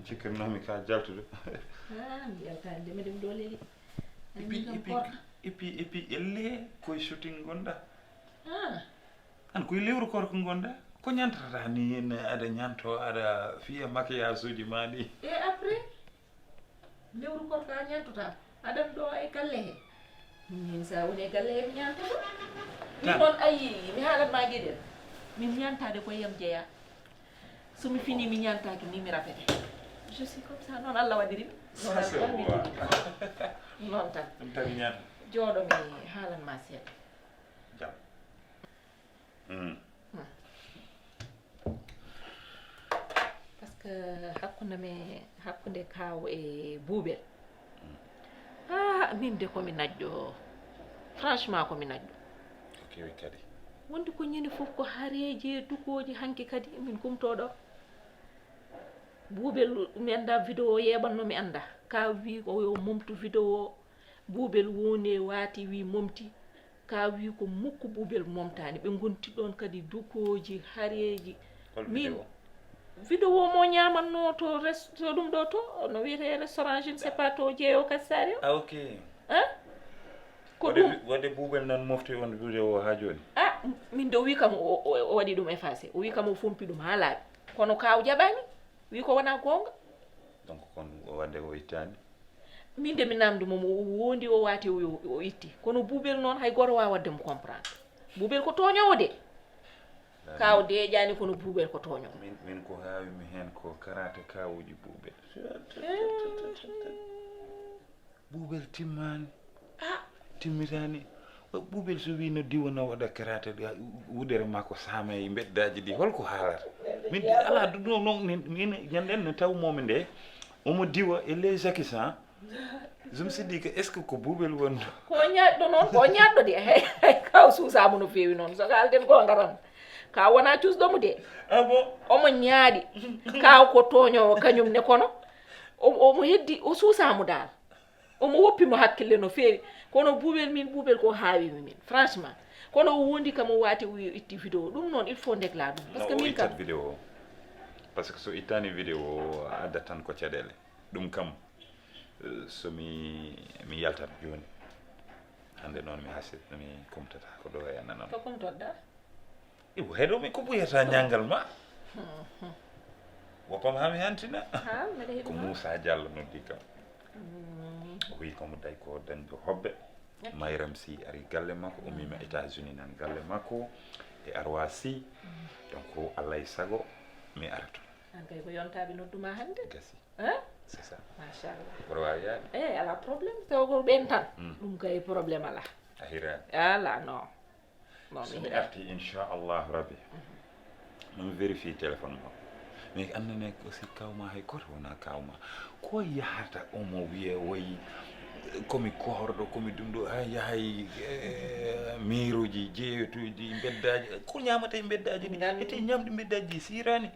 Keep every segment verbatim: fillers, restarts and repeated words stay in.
Cikkirnoomi ka jaltuɗo. Ah, mi yaltaani de, miɗen dow leli. Ay, et puis, min kam et puis, korka. Et puis, et puis, elle, koye shooting ngonɗa? Ah. An koye lewru korka ngonɗa? Ko ñantata ni, ne aɗa ñanto, aɗa fiya maquillage uji ma ɗi? Et après? Lewru korka a ñantotaako. Aɗan ɗo e galle he. Min sa woni e galle he mi ñantoto. Min noon ayi, mi haalat ma geɗel. Min ñantaade ko yam jeya. So mi fini mi ñantaaki ni mi rafete. Je suis comme ça, noon Allah waɗiri mi. Noon Allah waɗiri mi. Noon tan. Ɗum tan ñaata. Jooɗo mi haalan ma seeɗa. Jam. Hmm. Parce que hakkunde me, hakkunde Kaaw e Buubel. Ah, min de ko mi najjo. Franchement, ko mi najjo. Ko kewi kadi. Wonde ko ñande fof ko hareeji e dukooji, hanki kadi min kumtoo ɗo. Buubel mi annda vidéo yeeɓanno mi annda. Kaaw wi ko yo momtu vidéo. Buubel woni e waati wi momti. Kaaw wi ko mukku Buubel momtaani. Ɓe ngonti ɗoon kadi dukooji, hareeji. Hol min vidéo? Vidéo mo ñaamanno to res-, to ɗum ɗo to, no wiyetee restaurant, je ne sais pas, to jeeyo Kastario. Ah, ok. Hein? Ko waɗde ɗum. Waɗde Buubel nan mofti on vidéo haa jooni? Ah, m-, min de o wi kam o, o, o waɗi ɗum effacé. O wi kam o fompi ɗum haa laaɓi. Kono Kaaw jaɓaani. Wi ko wona goonga. Donc kon o waɗde o ittaani? Min de mi namdi mo, mo o wondi o waati o, o itti. Kono Buubel noon hay gooto waawa waɗde mo comprendre. Buubel ko tooñoowo de. Kaaw deeƴaani kono Buubel ko tooñoowo. Min, min ko haawi mi heen ko karaate kaawuji Buubel. Buubel timmaani. Ah. Timmitaani. Wa-, Buubel so wii no diwa no waɗa karaate, ɗa, wudere makko saama e mbeddaaji ɗi, holko haalata? Min, alaa, du-, no, no, min, min, ñanden no taw momi nde, omo diwa e les acquisants. Je me suis dit que est-ce que ko Buubel woni ɗo? Ko ñaaɗɗo noon, ko ñaaɗɗo de. Hay, hay, Kaaw suusaama no feewi noon, so haalden goonga tan. Kaaw wonaa cuusɗo mo de. Ah bon? Omo ñaaɗi. Kaaw ko tooñoowo kañum ne, kono o, omo heddi, o suusaama daal. Omo woppi mo hakkille no feewi. Kono Buubel min, Buubel ko haawi mi min, franchement. Kono o wondi kam o waati o itti vidéo. Ɗum noon, il faut ndegla ɗum. Parce que min kam. Ittat vidéo o. Parce que so ittaani vidéo o, a addat tan ko caɗeele. Ɗum kam, eh, so mi, mi yaltat jooni. Hannde noon mi hasit, mi kumtata ko ɗo e nana noon. Ko kumtoɗa? Ibu heɗo mi ko ɓuyata ñanngal ma. Woppam haa mi hantina. Ha, mbeɗa heɗi ko ma. Moussa Diallo noddi kam. Mm. O wi ko mo day ko dañɗo hobbe. Ok. Mayram Sy ari galle makko, o mima États-Unis nan galle makko. E Arwa Sy. Mm. Donc, ko Allah e sago, mi ara toon. An kay ko yontaɓe nodduma hannde. Gasi. Hein? C'est ça. Machallah. Mboɗo waawi yaade. Eh, ala problème. Taw ko ɓen tan. Mm. Ɗum kay problème ala. A hiraani. Ala, non. Bon, so mi mi hiraani. Arti, inchallah rabbi. Mhm. Mami vérifier téléphone makko. Mais annene aussi kawma hay goto wona kawma. Ko yahata omo wiya wayi komi koorɗo, komi ɗum ɗo, ha yahay, eh, miiruji, jeeyotuji, mbeddaji. Ko ñamata e mbeddaji ɗi? Ngan- Ete ñamde mbeddaji ɗi sirani.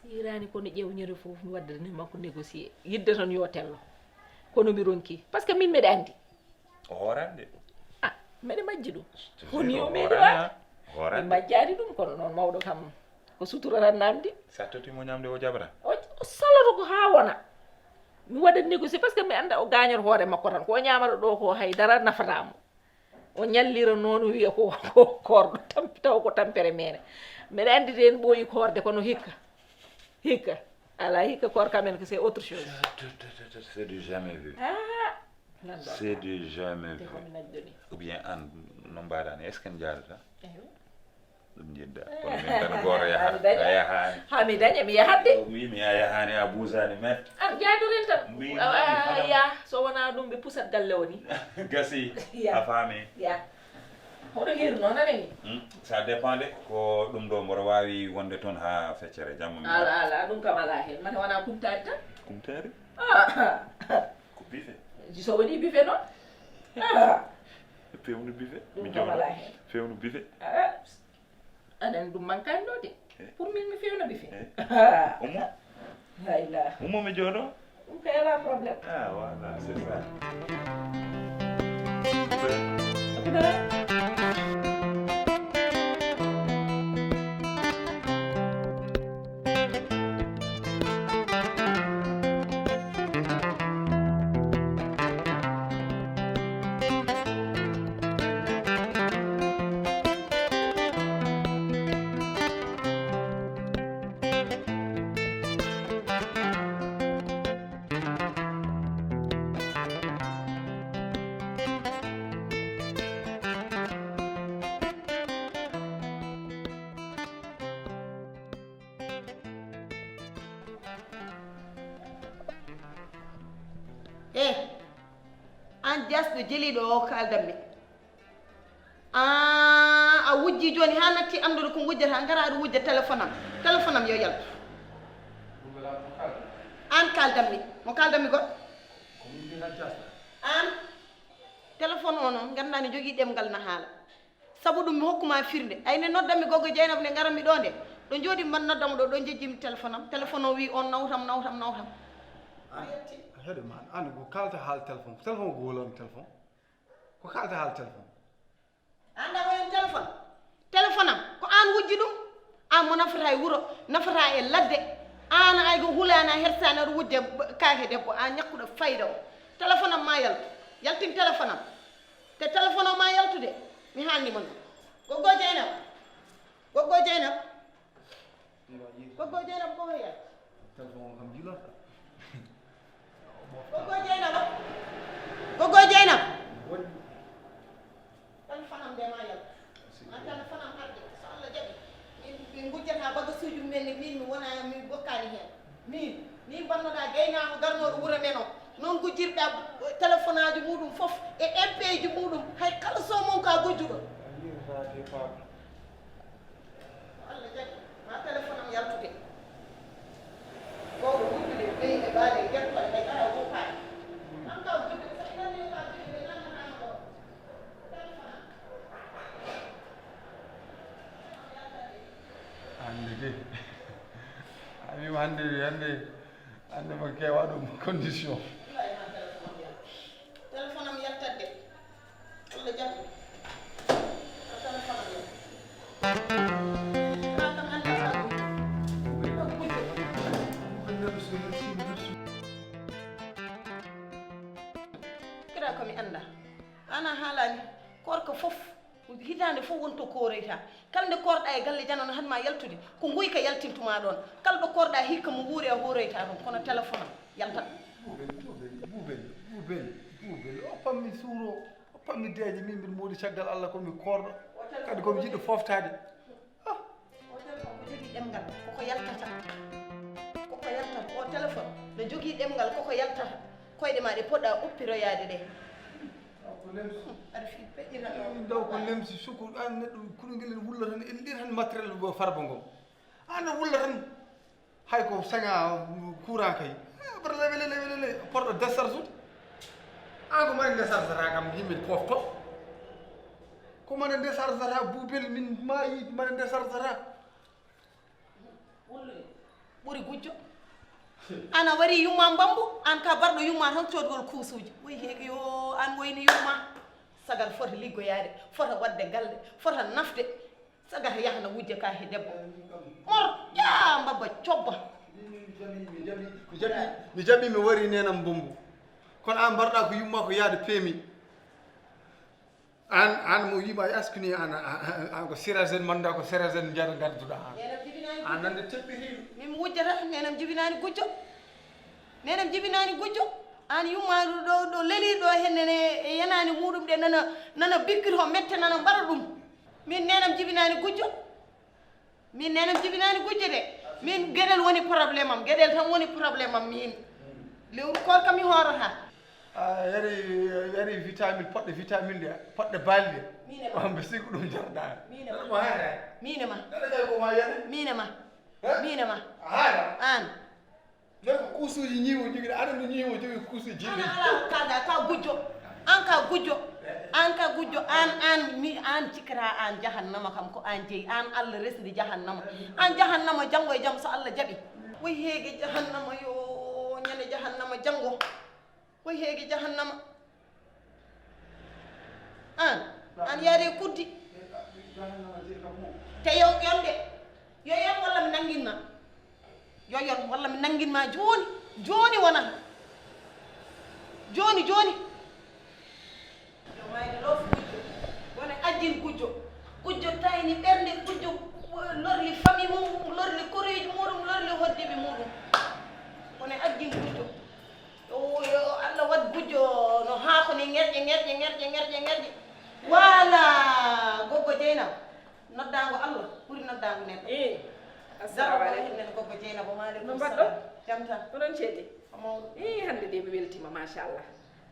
Sirani kono ƴeew ñande fof mi waddani makko négocier. Yidde tan yo tello. Kono mi ronki. Parce que min mbeɗa andi. O hoorani de. Ah, mbeɗa majji ɗum. Toujours. Woni o o meɗi hoorani, waɗ. Ha? O hoorani. Mi majjani ɗum, kono noon mawɗo kam ko sutura tan namdi. Sa tottimo ñamde o jaɓata? O, o saloto ko ha wona. Mi waɗa négocier parce que mi anda o gañoto hoore makko tan. Ko o ñamata ɗo ko hay dara nafatamo. O ñallira noon o wiya ko, ko koorɗo tam-, taw ko tampere mere. Mbeɗa andi de en ɓooyi koorde kono hikka. Hikka. Ala hikka koor kamen ko c'est autre chose. C'est du jamais vu. Ah, nan ɗo. C'est du jamais vu. Te ko mi najjoni. Ou bien an no mbaɗani, est-ce que en jaadata? Eyo. Ɗum njiɗɗa. Kono min tan goto yaha. Hami daña. A yahaani. Hami daña, mi yahat de. Mi, mi a yahaani, a buusaani met. Ar jaadoren tan. Mi, a, mi, a, hono ya, so wona ɗum ɓe pusat galle o ni. Gasi. Ya. A faami. Ya. Hoɗo hirno nana ni? Hmm, ça dépend de. Ko ɗum ɗo mboɗo waawi wonde toon haa feccere jamma mi. Ala, ala, ɗum kam ala heen. Mate wona kumtaari tan? Kumtaari? Ah, ah. Ko bife. So woni bife noon? Ah. Fewnu bife. Ɗum mi kam jooɗo. Ala heen. Fewnu bife. Ah, aɗa anndi ɗum mankaani ɗo de. Eh. Pour min mi fewna bife. Eh. Ah. Omo? Hayla. Omo mi jooɗo? Ɗum kay alaa problème. Ah, voilà, c'est ça. Gas ɗo jeliiɗo o kaaldanmi. Ah, a wujji jooni haa natti anndude ko ngujjata, ngara aɗa wujja téléphone am. Téléphone am yo yaltu. Aan kaaldanmi. Mo kaaldanmi goɗɗo? Aan, téléphone o noon, nganndaa ne jogii ɗemngal na haala. Sabu ɗum mi hokkuma firnde. Ay, nde noddanmi gogo Jeynaba nde ngaranmi ɗo nde. Ɗo njooɗi man noddamo ɗo, ɗo njejjimi téléphone am. Téléphone o wi on nawtam, nawtam, nawtam. A yetti. Heɗo man, an ko kalta haal téléphone. Téléphone ko wolono téléphone. Ko kalta haal téléphone. Anda ko en téléphone? Téléphone am, ko an wujji ɗum? An mo nafata e wuro, nafata e ladde. An ay ko hulani a hersani aɗa wujja b-, kaake debbo, an ñakkuɗo fayda o. Téléphone am ma yaltu. Yaltin téléphone am. Te téléphone o ma yaltude. Mi haalni mon. Goggo Jeynaba. Goggo Jeynaba. Goggo Jeynaba ko hoya? Téléphone o kam jilata. Goggo Jeynaba. Goggo Jeynaba. Tan fanam de ma yaltu. Ma tan fanam arde. So Allah jaɓi. Min, min ngujjata bagasuuji mumen ni, min mi wona, mi bokkaani heen. Min, min mbannoɗaa gaynaako garnooɗo wuro men o. Noon gujjirɗaa téléphone aji muɗum fof e M P ji muɗum. Hay kala so mon ka gujjuɗo. Allah jaɓi. Ma téléphone am yaltude. Gowɗo wujjude beyi e baale e gettoy hay dara woppaani. An ka gujjude, so inanni ka gujjude, nannataama ɗo. Hannde de. A wiima hannde, hannde, hannde mo kewa ɗum condition. Téléphone am yaltat de. Allah jaɓi. Téléphone am yaltat. Kira kam hannde sa ɗum. Kira ko mi annda. Ana haalani. Korka fof. Hitaande fof won to kooroyta. Kala nde koorɗa e galle jano no haɗma yaltude, ko nguyka yaltintuma ɗon. Kala ɗo koorɗa hikka mo wuuri a hooroyta ɗon, kono téléphone am yaltat. Buubel, buubel, buubel, buubel, buubel. O pammi suuro, o pammi deeƴe, min mbiɗa moodi caggal Allah, kono mi koorɗo. Kadi komi jiɗɗo fooftaade. Ah. O téléphone ko jogii ɗemngal, koko yaltata. Koko yaltata. O téléphone no jogii ɗemngal, koko yaltata. Koyɗe ma ɗe poɗɗa uppiroyaade ɗe. Aɗa fi peƴƴita ɗo. Min daw ko lemsi suku, an neɗɗo kuɗo ngel ene wulla tan, en ɗir tan matériel farba ngo. An ne wulla tan, hay ko saña courant kay. Eh, bara lebe, lebe, lebe, lebe, porɗo décharge ude. An ko mane déchargata kam yimɓe pofto. Ko mane déchargata buubel min maayi, mane déchargata. Ɓuri gujjo. An a wari yumma mbambu, an ka barɗo yumma tan coodgol kuusuuji. Woy heege yo, an woyni yumma. Sagar fota liggoyaade, fota waɗde galle, fota nafde. Sagar yahna wujja ka he debbo. Mor, yaa mbabba cobba. Mi jaɓi, mi jaɓi, mi jaɓi, mi jaɓi, mi wari nenam mbambu. Kono an mbarɗa ko yumma ko yaade peemi. An, an mo wiima yaskuni an, an, an, an ko sirazen manda ko sirazen njar garduɗa an. Nenam jibinaani gujjo. An nande teɓɓitiɗo. Min mi wujjata, nenam jibinaani gujjo. Nenam jibinaani gujjo. An yummaɗo ɗo, ɗo leli ɗo henne ne e yenaani muɗum ɗe nana, nana bikkito mette nana mbara ɗum. Min nenam jibinaani gujjo. Min nenam jibinaani gujjo de. Min geɗel woni problème am. Geɗel tan woni problème am min. Lewru koor kam mi hoorata. A yari, yari vitamine, poɗɗe vitamine ɗe, poɗɗe baali ɗe. Min e ma. On ɓe sigo ɗum jarɗa. Min e ma. Ɗum haara. Min e ma. Ɗaɗa kay ko ma yane. Min e ma. Eh? Min e ma. A haara. An. Nden ko kuusuuji ñiiwo jogiɗo, aɗa no ñiiwo jogi kuusuuji jilli. An alaa ko kalda, ka gujjo. An ka gujjo. An ka gujjo. An, an, mi, an cikkata an jahannama kam ko an jeyi. An Allah resndi jahannama. An jahannama janngo e jam so Allah jaɓi. Woy heege jahannama yo, ñande jahannama janngo. Woy heege jahannama. An, an yaade e kuddi. Te yo yonde. Yo yon walla mi nangin ma. Yo yon walla mi nangin ma jooni. Jooni wona. Jooni, jooni. Yo mayde loof gujjo. Wona ajjin gujjo. Gujjo tayni ɓernde, gujjo lorli fami mum, lorli koreeji muɗum, lorli hoddiɓe muɗum. Wona ajjin gujjo. Yo, yo Allah waɗ gujjo no haako ni ŋerƴe, ŋerƴe, ŋerƴe, ŋerƴe, ŋerƴe. Wala, goggo Jeynaba. Noddaango Allah ɓuri noddaango neɗɗo. Eh, assalamu aleykum. Nen goggo Jeynaba, wa aleykum salam. No mbaɗɗon? Jam tan. Ko ɗon ceede? Ko mawɗo. Eh, hannde de mi weltima, machallah.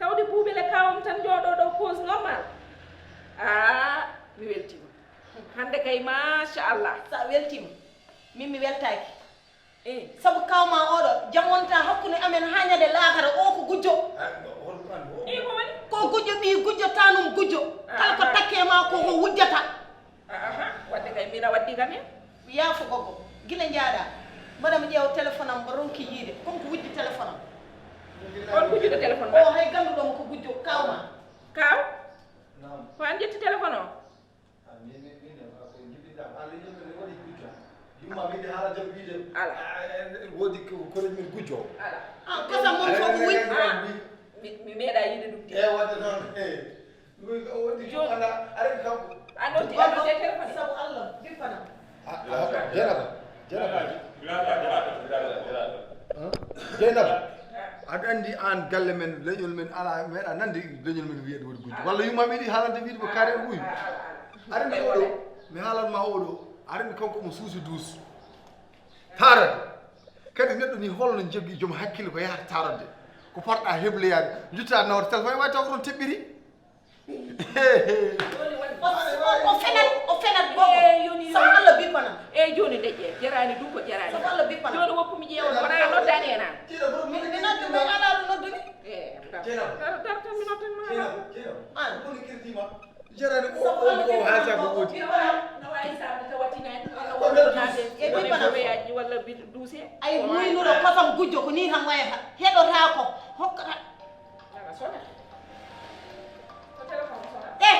Tawde buuɓe le kawam tan jooɗo ɗo pause normal. Ah, mi weltima. Hande kay machallah. Sa weltima. Min mi weltaki. Eh. Sabu kawma oɗo jam wonta hakkunde amen ha ñande laakara o ko gujjo. Ko gujjo ɓi gujjo tanum gujjo. Kala ko takke ma ko ko wujjata. Aha, wadde kay mina waddi kam en. Yaafo gogo, gila njaaɗa mbaɗa mi ƴeewa téléphone am mba ronki yiide. Kon ko wujji téléphone am. On wujjude téléphone ma? O hay ganduɗo mo ko gujjo kawma. Kaw? Ko an ƴetti téléphone o? Yumma mi yiɗi haala jam wiide. Ala. Woodi koreji min gujjo. Ala. An kosam mon fof ko wujji. Mi meeɗa yiide ɗum de. E wadde noon. Joni. Anoddi anodde téléphone. Sabu Allah bippanam. Jeynaba. Jeynaba. Jeynaba. Aɗa anndi aan galle men leñol men ala meeɗa nande leñol men wiyeede woodi gujjo walla yumma mi yiɗi haalande wiide ko kaari en ɓuy. Aɗa anndi oɗo mi haalan ma oɗo. Aɗa anndi kanko omo suusi duus. Taarade. Kadi neɗɗo ni holno jogii joom hakkille ko yahata taarade? Ko parɗa hebloyaade, jutta nawata téléphone wawi taw ko toon teɓɓiri. O fenat o fenat bobo. Sabu Allah bippana. Eyyi joni deƴƴe jarani ɗum ko jarani. Sabu Allah bippana. Joni woppu mi ƴeewa wona noddani en an. Min mi noddu mi ala ɗo noddumi. Dartan mi noddan ma. An. Jarani o o o haalta ko ɓoodi. No wawi sawde tawatina en walla wonnaade e bippana. Weyaji walla duuse. Ay muynuɗo kosam gujjo ko ni tan wayata heɗotako hokkata. Nana sona. Ko téléphone sona. Eh.